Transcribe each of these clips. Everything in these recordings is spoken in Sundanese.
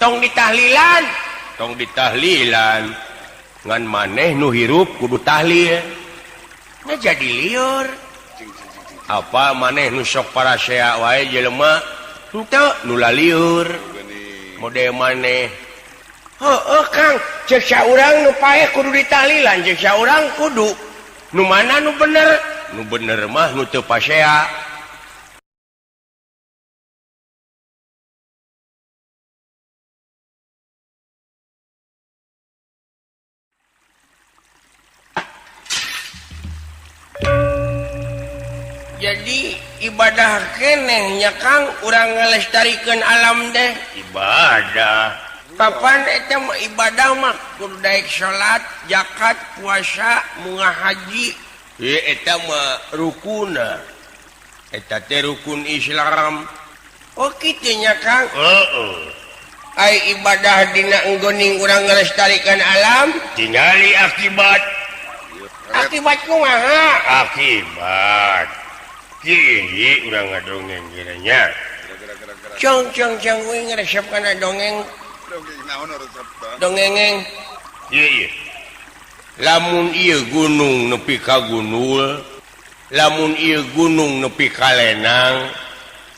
Tong ditahlilan, tong ditahlilan. Ngan maneh nu hirup kudu tahlil. Nah jadi liur. Apa maneh nu sok parasea wae jelema henteu nu laliur. Model maneh. Heueuh Kang, ceuk saurang nu paeh kudu ditahlilan, ceuk saurang kudu. Nu mana nu bener? Nu bener mah nu teu pasea. Jadi ibadah kenehnya Kang urang ngalestarikeun alam deh ibadah. Papan eta mah ibadah mah kudu daek salat, zakat, puasa, munga haji. Ieu eta mah rukuna. Eta teh rukun Islam. Oh kitu nya Kang. Heeh. Ai ibadah dina enggoning urang ngalestarikeun alam tingali akibat. Akibat kumaha? Akibat kiri urang ngadongeng kiranya. Cong cong cong we ngaresep kana dongeng. Dongengeng. Ieu ieu. Lamun ieu gunung nepi ka gunul, lamun ieu gunung nepi ka lenang,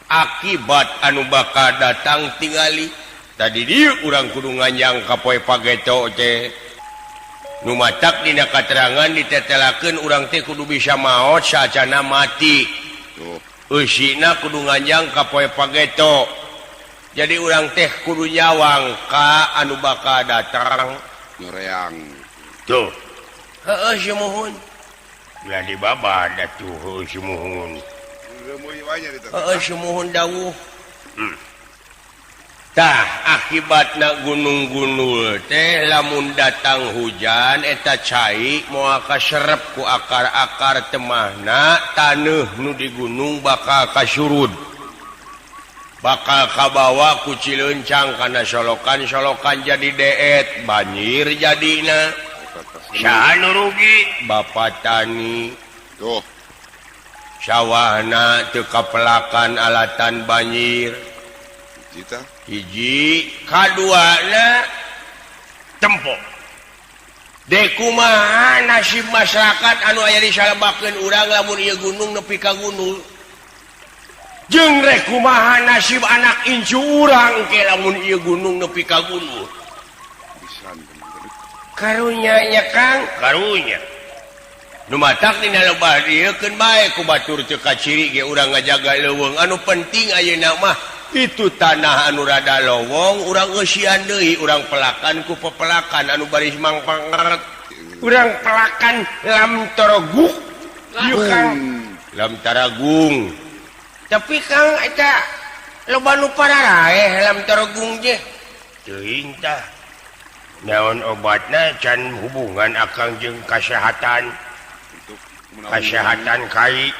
akibat anu bakal datang tingali. Tadi dieu urang kudu nganjang ka poe pageto teh. Nu matak dina katerangan ditetelakeun urang teh kudu bisa maot saacana mati. Eusina kudu nganjang ka poe pageto. Jadi urang teh kudu nyawang ka anu bakal datang noreang. Tuh. Heueuh sumuhun. Ulah dibabad atuh heueuh sumuhun. Heueuh sumuhun dawuh. Tah akibatna gunung-gunul teh lamun datang hujan eta cai moal kaserep ku akar-akar temahna taneuh nu di gunung bakal kasurud. Bakal kabawa ku cileuncang kana solokan-solokan jadi deet banjir jadina. Saha nu rugi? Bapak tani. Tuh. Sawahna teu kapelakan alatan banjir. Hiji kaduana tempo dekumaha nasib masyarakat anu aya di salebakeun urang lamun ieu gunung nepi ka gunung jeung rek kumaha nasib anak incu urang ke lamun ieu gunung nepi ka gunung karunya nya Kang karunya nu matak dina lebah dieu keun bae ku batur teu kaciri ge urang ngajaga leuweung anu penting ayeuna mah itu tanah anu rada lowong urang eusian deui urang pelakan ku pepelakan anu baris mangpangret urang pelakan lam toroguk ieu Kang lam taragung tapi Kang eta loba nu pararaeh lam torogung teh teuing tah naon obatna can hubungan akang jeung kasehatan kasehatan kai.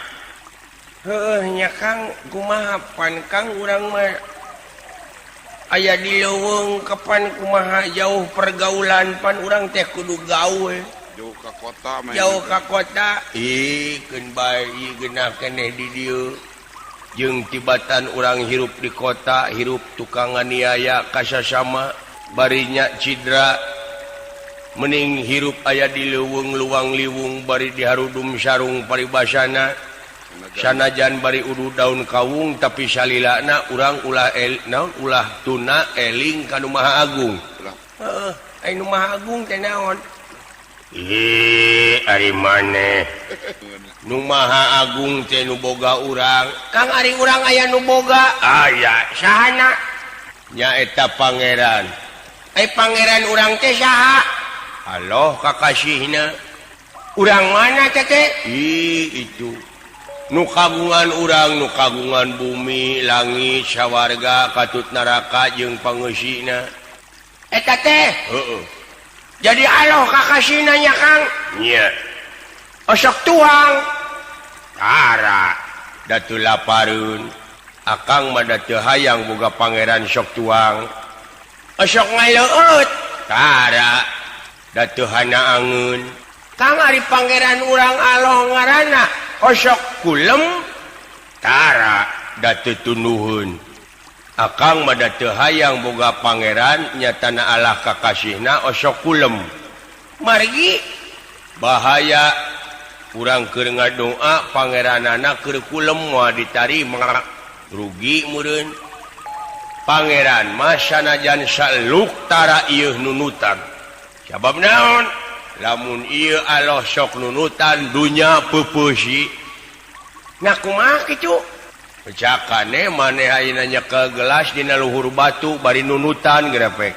Heueuh nya Kang kumaha pan Kang urang mah aya di leuweung kapan kumaha jauh pergaulan pan urang teh kudu gaul jauh ka kota mah jauh ka kota ih keun bae ieu geunah keneh di dieu jeung tibatan urang hirup di kota hirup tukang nganiaya kasasama barinya cidra mending hirup aya di leuweung luang liwung bari diharudum sarung paribasana sanajan bari udu daun kawung tapi salilana urang ulah naon ulah tuna eling ka nu Maha Agung. Heeh, ai nu Maha Agung teh naon? Ih, ari maneh. Nu Maha Agung teh nu boga urang. Kang ari urang aya nu boga? Aya, sahana? Nya eta pangeran. Ai pangeran urang teh saha? Allah kakasihna. Urang mana teh teh? Ih, itu. Nu kagungan urang, nu kagungan bumi, langit, sawarga, katut neraka jeung pangeusina. Eta teh? Heeh. Jadi Allah kakasihna nya Kang? Nya. Osok tuang. Tara da teu lapareun. Akang mah da teu hayang boga pangeran sok tuang. Osok ngaleueut. Tara da teu hana angeun. Kang ari pangeran urang Allah ngaranna osok kulem. Tara da teu tunduheun. Akang mah da teu hayang boga pangeran nyatana Allah kakasihna osok kulem. Margi bahaya urang keur ngadoa pangeranana keur kulem moal ditarima rugi meureun. Pangeran mah sanajan saluk tara ieu nunutan. Sabab naon? Lamun ieu Allah sok nunutan dunya peupeusy. Nah kumaha kitu? Pecakane maneh ayeuna nyekel gelas dina luhur batu bari nunutan grepek.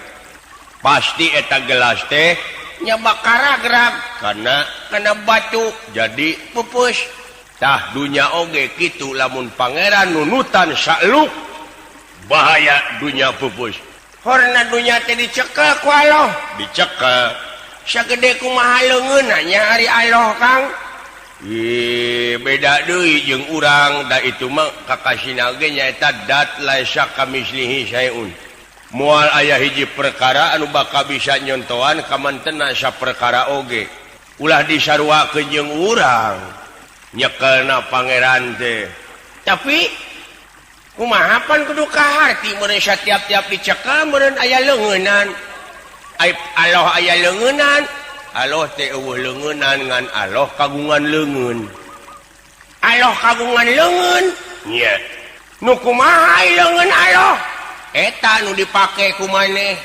Pasti eta gelas teh nya bakara gerak karena kena batu jadi pupus. Tah dunya oge kitu lamun pangeran nunutan sakluk bahaya dunya pupus. Horna dunya teh dicekel ku Allah, dicekel. Sagede kumaha leungeunna nya ari Allah Kang? Ih, beda deui jeung urang da itu mah kakasina ge nyaeta dat laisa kamislihi syai'un. Moal aya hiji perkara anu bakal bisa nyontohan kamantena saperkara oge. Ulah disaruakeun jeung urang nyekelna pangeran teh. Tapi kumaha pan kudu kaharti meureun satiap-tiap dicekel meureun aya leungeunan. Ai Allah aya leungeunan. Allah teh eueuh leungeunnan ngan Allah kagungan leungeun. Allah kagungan leungeun? Nya. Nu kumaha leungeun Allah? Eta nu dipake ku maneh.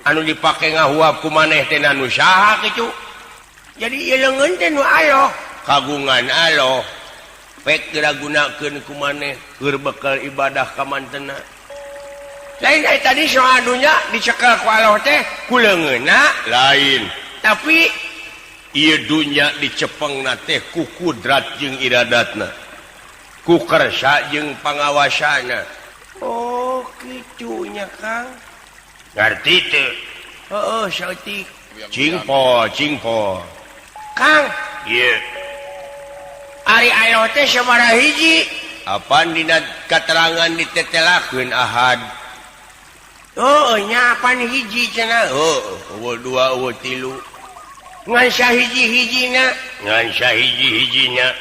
Anu dipake ngahuap ku maneh teh nu saha kitu? Jadi ieu leungeun teh nu Allah, kagungan Allah. Pek geura gunakeun ku maneh keur bekal ibadah ka mantena. Lain ai tadi soal dunya dicekel ku Allah teh ku leungeunna lain. Tapi ieu dunya dicepengna teh ku kudrat jeung iradatna, ku kersa jeung pangawasana. Oh kitu nya Kang. Ngarti teu? Heueuh saeutik. Cingpo cingpo. Kang, ieu ari Allah teh sabaraha hiji? Apan dina katerangan ditetelakeun ahad. Oh nya apan hiji cenah? Heueuh, eueuh dua eueuh tilu. Ngan sahiji-hijina, ngan sahiji-hijina.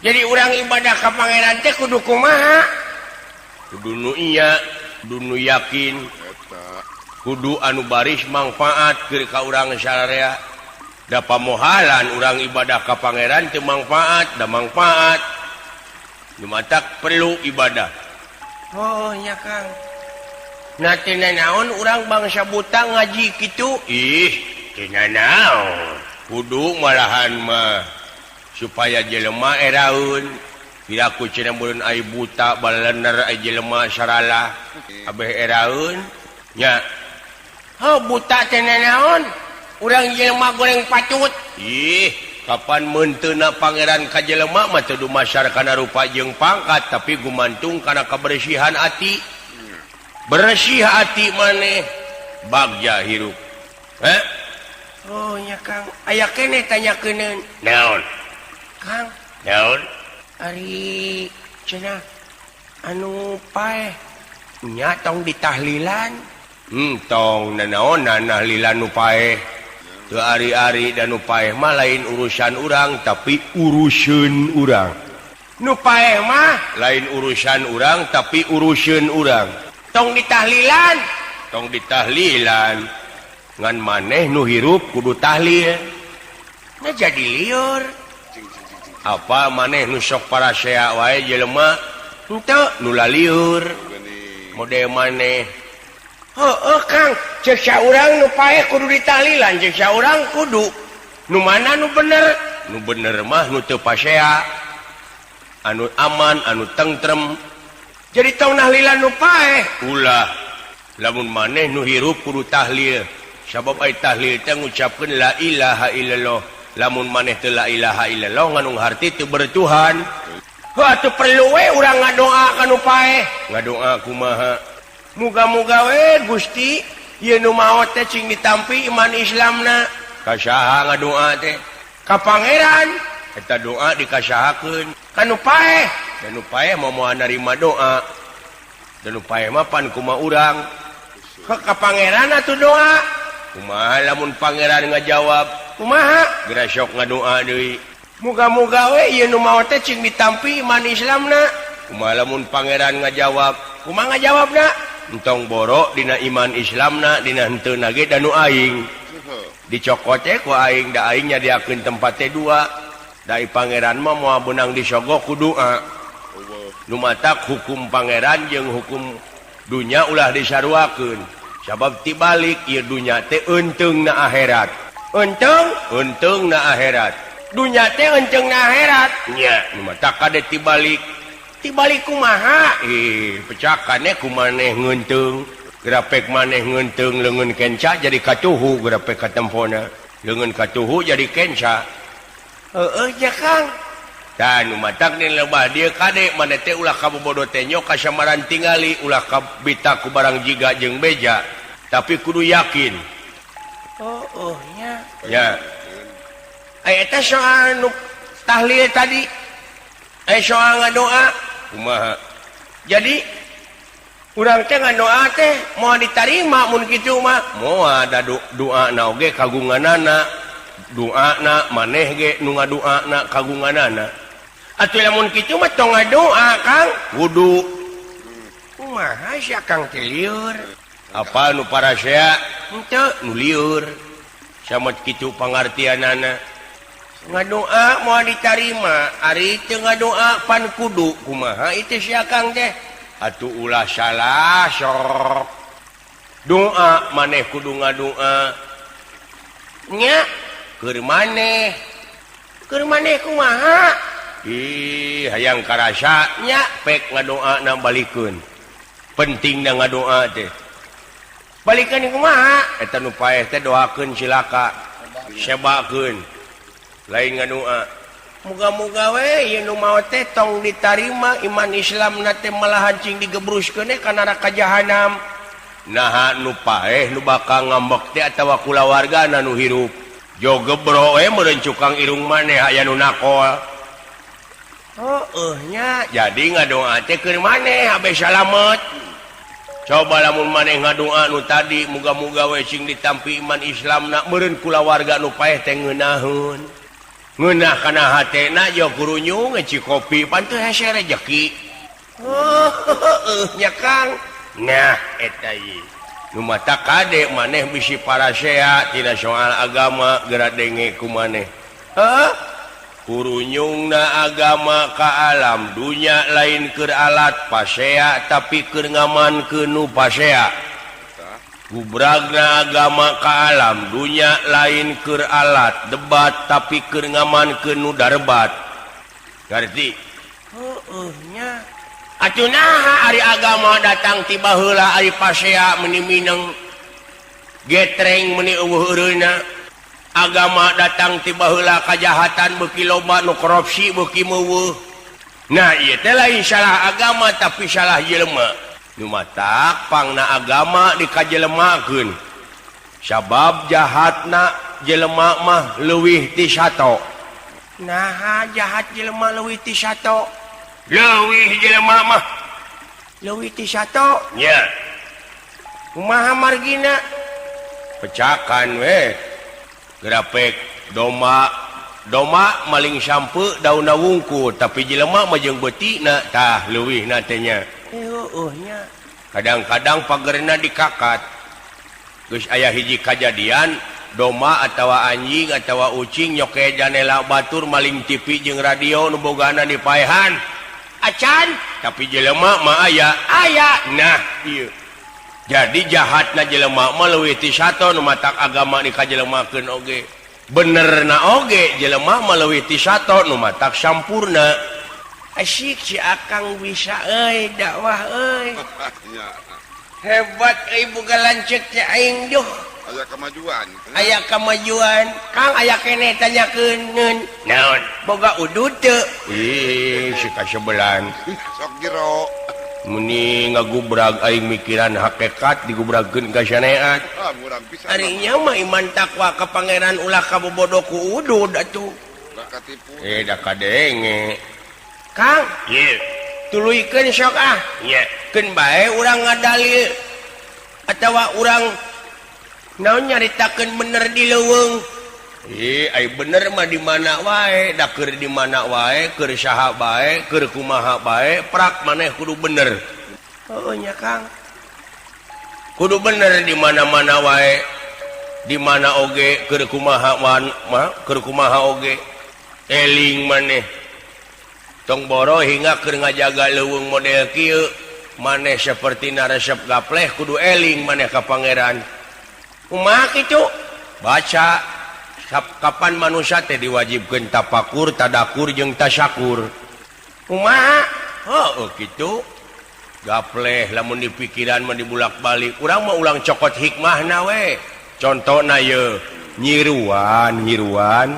Jadi urang ibadah ka pangeran teh kudu kumaha? Kudu nu iya, kudu nu yakin, kudu anu baris mangfaat keur ka urang sararea. Da pamohalan urang ibadah ka pangeran teu mangfaat, da mangfaat. Nu matak perlu ibadah. Oh nya Kang. Nah teu nanaon urang bangsa buta ngaji kitu? Ih, teu nanaon. Kudu malahan mah supaya jelema eraeun. Piraku cenah meureun ai buta balener ai jelema saralah abeh eraeun nya. Heuh buta teh nanaon? Urang jelema goreng patut. Ih, kapan meunteuna pangeran ka jelema mah teu dumasar kana rupa jeung pangkat tapi gumantung kana kabersihan ati. Bersih hati maneh bagja hirup. Heh? Oh nya Kang, aya keneh tanyakeun. Naon? Kang, naon? Ari cenah anu paeh nya tong ditahlilan. Tong nanaonan tahlilan nu paeh. Teu ari-ari dan nu paeh mah lain urusan urang tapi uruseun urang. Nu paeh mah lain urusan urang tapi uruseun urang. Tong ditahlilan, tong ditahlilan. Ngan maneh nu hirup kudu tahlil. Nah jadi liur. Apa maneh nu sok parasea wae jelema henteu nu laliur. Mode maneh. Heueuh Kang, ceuk saurang nu paeh kudu ditahlilan, ceuk saurang kudu. Nu mana nu bener? Nu bener mah nu teu pasea. Anu aman, anu tentrem. Jadi tong tahlilan nu paeh ulah. Lamun maneh nu hirup kudu tahlil. Sabab ai tahlil teh ngucapkeun la ilaha illallah. Lamun maneh teu la ilaha illallah nganung harti teu bertuhan. Heuh atuh perlu we urang ngadoa ka nu paeh. Ngadoa kumaha? Muga-muga we Gusti ieu nu maot teh cing ditampi iman Islamna. Ka saha ngadoa teh? Ka pangeran. Eta doa dikasahakeun ka nu paeh. Dan nu paeh mah moal narima doa. Dan nu paeh mah pan kumaha urang. Ka pangeran atuh doa. Kumaha lamun pangeran ngajawab? Kumaha? Geura sok ngadoa deui. Muga-muga we ieu nu maot teh cing ditampi iman Islamna. Kumaha lamun pangeran ngajawab? Kumaha jawabna? Entong borok dina iman Islamna dina henteu ge da nu aing. Dicokot teh ku aing da aing nyadiakeun tempat teh dua. Dai pangeran mah moal beunang disogok ku doa. Nu matak hukum pangeran jeung hukum dunya ulah disaruakeun. Sabab tibalik ieu dunya teh eunteung na akhirat. Eunteung, eunteung na akhirat. Dunya teh eunteung na akhirat. Nya, nu matak kade tibalik. Tibalik kumaha? Ih, pecakane ku maneh ngeunteung. Grapek maneh ngeunteung leungeun kenca jadi katuhu grapek katempona. Leungeun katuhu jadi kenca. Heueuh nya Kang. Tah nu matak di lebah dieu kade maneh teh ulah kabobodo teh nyo kasamaran tingali ulah kabita ku barang jiga jeung beja. Tapi kudu yakin. Oh, nya. Ya. Aya eta soal nu tahlil tadi. Aya soal ngadoa kumaha. Jadi urang teh ngadoa teh moal ditarima mun kitu mah. Moal da doana oge kagunganana. Doana maneh ge nu ngadoana kagunganana. Atuh lamun kitu mah tong ngadoa Kang. Kudu. Kumaha sia Kang teh lieur? Apa nu parasea? Henteu nu lieur. Samet kitu pangartianana. Ngadoa moal ditarima, ari teu ngadoa pan kudu kumaha itu sia Kang teh? Atuh ulah salah sok. Doa maneh kudu ngadoa. Nya keur maneh. Keur maneh kumaha? Ih, hayang karasa nya pek ngadoa na balikeun. Pentingna ngadoa teh. Balikeun kumaha? Eta nu paeh teh doakeun cilaka. Sebakeun. Lain ngadoa. Muga-muga we ieu nu maot teh tong ditarima iman Islamna teh malahan cing digebruskeun ka neraka jahanam. Naha nu paeh nu bakal ngambek teh atawa kulawargana nu hirup. Jo gebro we meureun cukang irung maneh aya nu nakol. Heueuh nya, jadi ngadoa teh keur maneh abe salamet. Coba lamun maneh ngadoa nu tadi muga-muga we cing ditampi iman Islamna meureun kulawarga nu paeh teh ngeunaheun. Ngeunah kana hatena jo kurunyung ngeci kopi pan teu hese rejeki. Heueuh nya Kang. Nah eta ieu. Nu mata kade maneh bisi parasea tina soal agama geura denge ku maneh. Heuh? Kurunyungna agama ka alam dunya lain keur alat pasea tapi keur ngamankeun nu pasea. Gubragna agama ka alam dunya lain keur alat debat tapi keur ngamankeun nu darbat. Ngarti? Heueuh nya. Atuh naha ari agama datang ti baheula ari pasea meuni mineng getreng meuni eueuh eureuna. Agama datang ti baheula kajahatan beuki loba nu korupsi beuki meuweuh. Nah ieu teh lain salah agama tapi salah jelema. Nu matak pangna agama dikajelemakeun. Sabab jahatna jelema mah leuwih ti sato. Naha jahat jelema leuwih ti sato? Leuwih jelema mah leuwih ti sato nya. Kumaha margina? Pecakan we. Grapek domba domba maling sampe daunna wungku tapi jelema mah jeung beutina tah leuwihna teh nya. Heueuh nya. Kadang-kadang pagerna dikakat. Geus aya hiji kajadian domba atawa anjing atawa ucing nyoke janela batur maling TV jeung radio nu bogana dipaehan. Acan tapi jelema mah aya aya. Nah ieu. Jadi jahatna jelema mah leuwih ti sato nu matak agama dikajelemakeun oge. Benerna oge jelema mah leuwih ti sato nu matak sampurna. Asyik si Akang bisa euy dakwah euy. Hebat euy boga lanceuk teh aing duh. Aya kamajuan. Aya kamajuan. Kang aya keneh tanyakeun naon? Boga udud teu? Ih, si kasebelan. Sok jero. Meni ngagubrag aing mikiran hakikat digubragkeun ka saneat. Ah, murang pisan. Ari nya mah iman takwa ka pangeran ulah kabobodo ku udud atuh. Da katipu. Da kadenge. Kang, ieu tuluykeun sok ah. Nya, keun bae urang ngadalil atawa urang naon nyaritakeun bener di leuweung. Ai bener mah di mana wae, da keur di mana wae, keur saha bae, keur kumaha bae, prak maneh kudu bener. Oh nya Kang. Kudu bener di mana-mana wae. Di mana oge keur kumaha wan mah keur kumaha oge. Eling maneh. Tong boro hingga keur ngajaga leuweung model kieu. Maneh seperti naresep gapleh kudu eling maneh ka pangeran. Kumaha kitu? Baca kapan manusia teh diwajibkeun tapakur, tadakur jeung tasyakur. Kumaha? Heuh kitu. Gapleh lamun dipikiran mah dibulak-balik. Urang mah ulang cokot hikmahna we. Contona ye nyiruan, nyiruan.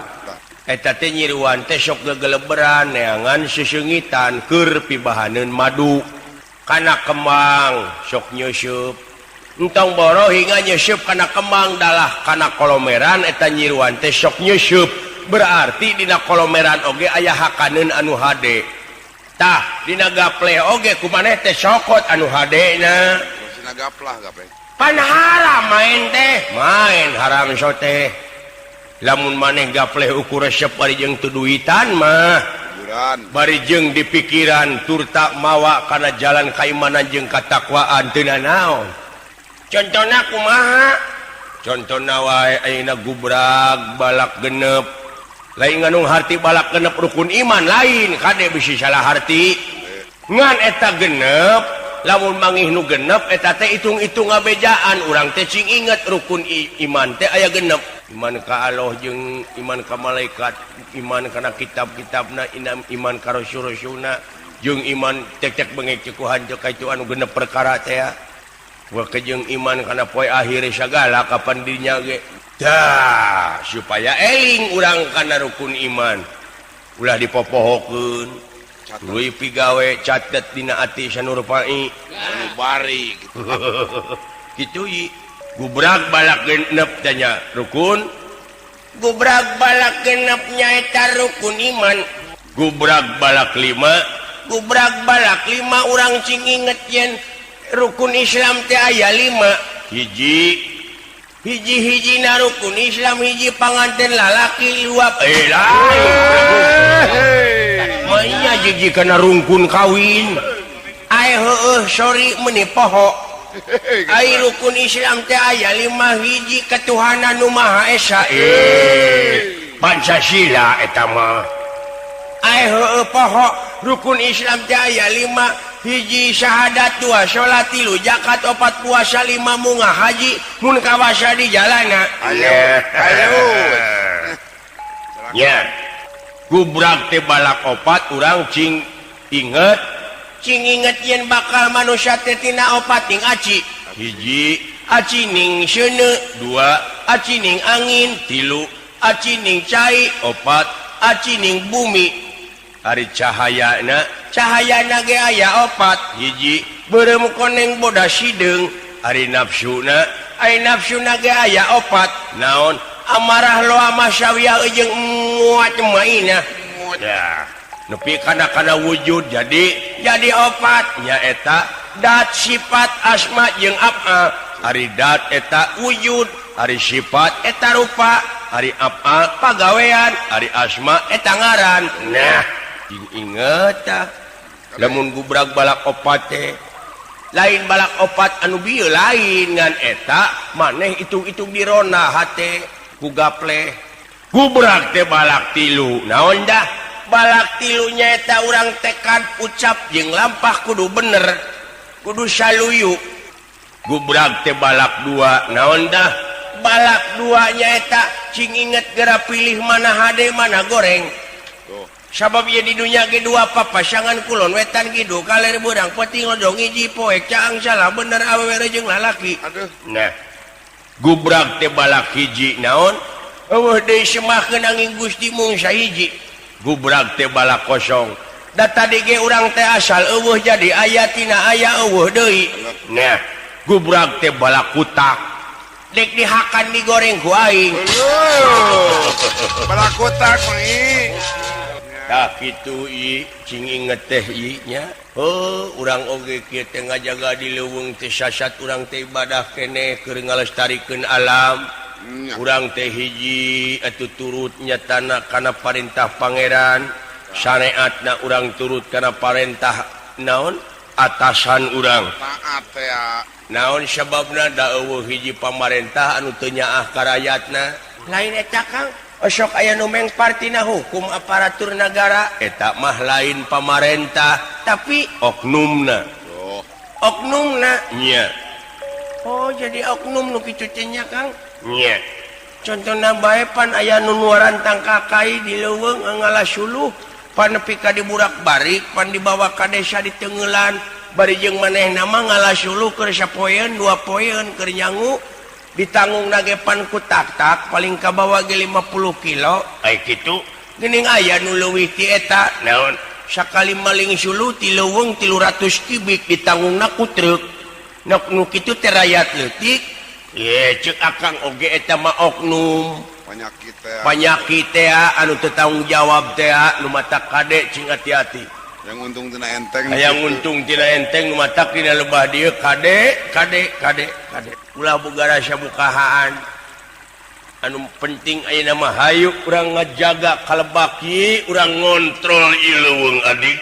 Eta teh nyiruan teh sok gegeleberan neangan seseungitan keur pibahaneun madu. Kana kembang sok nyeuseub. Entong boro hingga nyeuseub kana kembang dalah kana kolomeran eta nyiruan teh sok nyeuseub. Berarti dina kolomeran oge aya hakaneun anu hade. Tah dina gapleh oge kumaneh teh sokot anu hadena. Dina gaplah gapleh. Pan haram main teh, main haram sote. Lamun maneh gapleh ukur resep bari jeung teu duitan mah. Bari jeung di pikiran turta mawa kana jalan kaimanan jeung katakwaan teu nanaon. Contona kumaha? Contona wae ayeuna gubrag balak genep. Lain nganung harti balak genep rukun iman lain kade bisi salah harti. Ngan eta genep lamun mangih nu genep eta teh hitung-hitung ngabejaan urang teh cing inget rukun iman teh aya genep. Iman ka Allah jeung iman ka malaikat, iman kana kitab-kitabna, iman ka rasul-rasulna, jeung iman tek-tek bengek ku hanjeuk ka itu anu genep perkara teh. Jeung iman karena poe akhir segala kapan dirinya ge dah supaya eling urang kana rukun iman ulah dipopohokeun tuluy pigawe catet dina ati sanurpai bari kitu ieu gubrag balak genep tanya rukun gubrag balak genep nyaeta rukun iman gubrag balak lima gubrag balak lima urang cing inget yen rukun Islam teh aya 5 hiji hiji hijina rukun Islam hiji panganten lalaki luap lain mah hiji kana rungkun kawin ai heueuh sorry meuni poho ai rukun Islam teh aya 5 hiji ketuhanan nu Maha Esa Pancasila eta mah ai heueuh poho rukun Islam teh aya 5 hiji syahadat 2 salat 3 zakat 4 puasa 5 munga haji mun kawasa di jalana ayo ayo nya gubrag teh balak 4 urang cing inget yen bakal manusia teh tina 4 ting aci hiji aci ning seuneu 2 aci ning angin 3 aci ning cai 4 aci ning bumi. Ari cahayana cahayana ge aya 4 hiji beureum koneng bodas sideung. Ari nafsuna ari nafsuna ge aya 4 naon amarah loa masyawiyah jeung muat mainah ya nepi kana kana wujud jadi 4 nyaeta dat sifat asma jeung af'al. Ari dat eta wujud, ari sifat eta rupa, ari af'al pagawean, ari asma eta ngaran. Nah inget tah lamun gubrag balak 4 teh lain balak 4 anu bieu lain ngan eta maneh hitung-hitung dirona hate ku gapleh. Gubrag teh balak 3 naon dah balak 3 nyaeta urang tekad ucap jeung lampah kudu bener kudu saluyu. Gubrag teh balak 2 naon dah balak 2 nyaeta cing inget geura pilih mana hade mana goreng. Sabab ieu di dunya ge dua papasangan kulon wetan kidul kaler beurang peuting lodong hiji poek caang salah bener awewe jeung lalaki. Nah gubrag teh balak 1 naon eueuh deui semahkeun angin Gusti mung sahiji. Gubrag teh balak 0 da tadi ge urang teh asal eueuh jadi aya tina aya eueuh deui. Nah gubrag teh balak kutak dek dihakan digoreng ku aing. Balak kutak mah. Tah kitu i cing inget teh i nya. Heuh urang oge kieu teh ngajaga di leuweung teh sasat urang teh ibadah keneh keur ngalestarikeun alam. Urang teh hiji atuh turut nyatana kana parentah pangeran. Syariatna urang turut kana parentah naon? atasan urang. Taat ya. Naon sababna da eueuh hiji pamarentah anu teu nyaah ka rayatna. Lain eta Kang, osok aya nu mengpar tina hukum aparatur nagara, eta mah lain pamarentah tapi oknumna. Oh. Oknumna nya. Oh, jadi oknum nu kitu teh nya Kang? Nya. Contohna bae pan aya nu nuaran tangkakai di leuweung ngala suluh pan nepi ka diburak-barik pan dibawa ka desa ditengelan bari jeung manehna mah ngala suluh keur sapoeun dua poeun keur nyangu ditanggung nage pan ku tak-tak paling kabawa ge 50 kilo. Ai kitu geuning aya nu leuwih ti eta naon sakali maling suluh ti leuweung 300 kibik ditanggungna ku truk. Nok nu kitu teh rayat leutik. Ye ceuk akang oge eta mah oknum. Panyakit teh. Panyakit teh anu teu tanggung jawab teh nu matak kade cing hati-hati. Yang untung tina enteng. Hayang untung tina enteng nu matak dina lebah dieu kade kade kade kade. Ulah boga rasa bukahaan. Anu penting ayeuna mah hayu urang ngajaga kalebaki, urang ngontrol ieu leuweung adik.